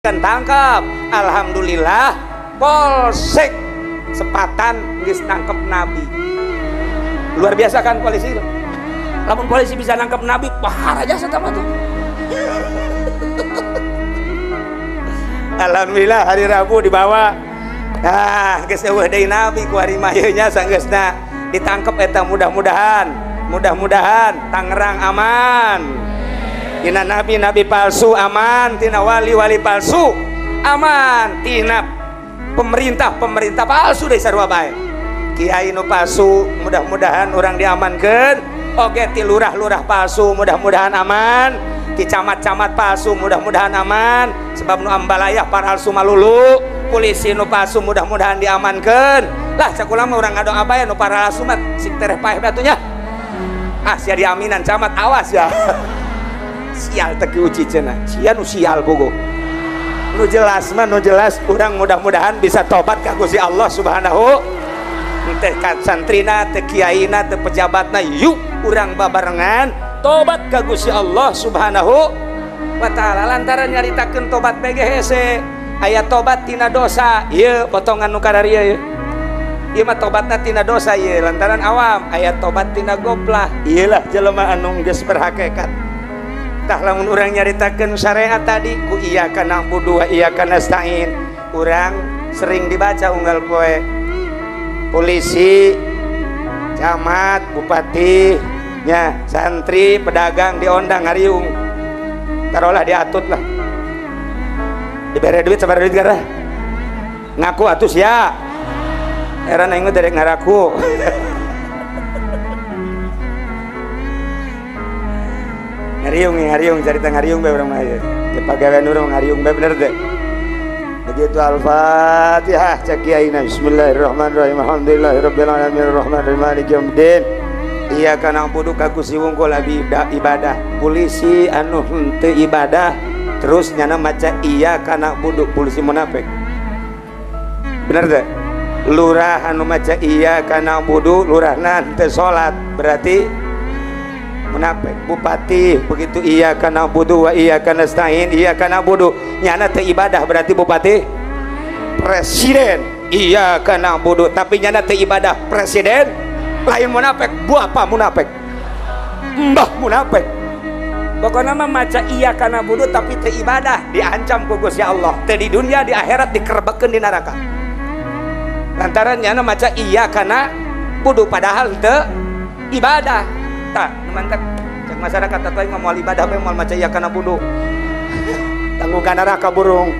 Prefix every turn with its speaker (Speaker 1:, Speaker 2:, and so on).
Speaker 1: Tangkap. Alhamdulillah Polsek Sepatan geus nangkep Nabi. Luar biasa kan polisi itu. Lamun polisi bisa nangkep Nabi, pahar aja satama tuh. Alhamdulillah hari Rabu dibawa. Ah, geus eueuh deui Nabi ku hari mah ieu nya sanggeusna ditangkep eta, mudah-mudahan, mudah-mudahan Tangerang aman. Tina nabi-nabi palsu aman, tina wali-wali palsu aman, tina pemerintah-pemerintah palsu deui sarua bae. Kiai nu palsu mudah-mudahan urang diamankeun, oge ti lurah-lurah palsu mudah-mudahan aman, ti camat-camat palsu mudah-mudahan aman, sebab nu ambalayah palsu malulu, polisi nu palsu mudah-mudahan diamankeun. Lah cak ulah mah urang ngadoa bae nu palsu mah sing tereh paeh batunya. Ah sia diaminan camat awas ya. Sial teu uci cenah. Sia nu sial bogo. Nu jelas mah nu jelas urang mudah-mudahan bisa tobat ka Gusti Allah Subhanahu. Teh santrina, teh kiaina, teh pejabatna, yuk urang babarengan tobat ka Gusti Allah Subhanahu wa taala. Lantaran nyaritakeun tobat BGHC, aya tobat tina dosa, ieu potongan nu kararieu ieu. Ieu mah tobatna tina dosa ieu lantaran awam, aya tobat tina goplah. Ieu lah jelema anu geus berhakikat. Tah lamun urang nyaritakeun syariat tadi ku iyyaka na'budu wa iyyaka nasta'in, urang sering dibaca unggal poe. Polisi, camat, bupati, nya santri, pedagang diondang ngariung. Taruhlah diatut lah. Dibere duit sabaraha duit gara? Ngaku atuh sia. Heran aing mah derek ngaraku. Ngariung ngariung carita ngariung bae urang mah ieu. Di pagawean urang ngariung bae bener teh. Begitu Al-Fatihah cek kiaina bismillahirrahmanirrahim alhamdulillahirabbil alamin arrahmanirrahim maliki yaumiddin iyyaka na'budu ka Gusti wungkul abi ibadah. Polisi anu henteu ibadah terus nyana maca iyyaka na'budu, polisi munafik. Bener teh? Lurah anu maca iyyaka na'budu, lurahna henteu salat berarti munafik. Bupati begitu iyyaka na'budu wa iyyaka nasta'in iyyaka na'budu nyana teu ibadah berarti bupati. Presiden iyyaka na'budu tapi nyana teu ibadah presiden lain munafik, bapak munafik, mbah munafik. Pokoknya mah maca iyyaka na'budu tapi teu ibadah diancam ku Gusti Allah teu di dunia di akhirat dikerebekeun di neraka lantaran nyana maca iyyaka na'budu padahal teu ibadah. Tah nu mantak cek masyarakat atuh aing mah moal ibadah bae moal maca iyyaka na'budu tanggung ka neraka burung.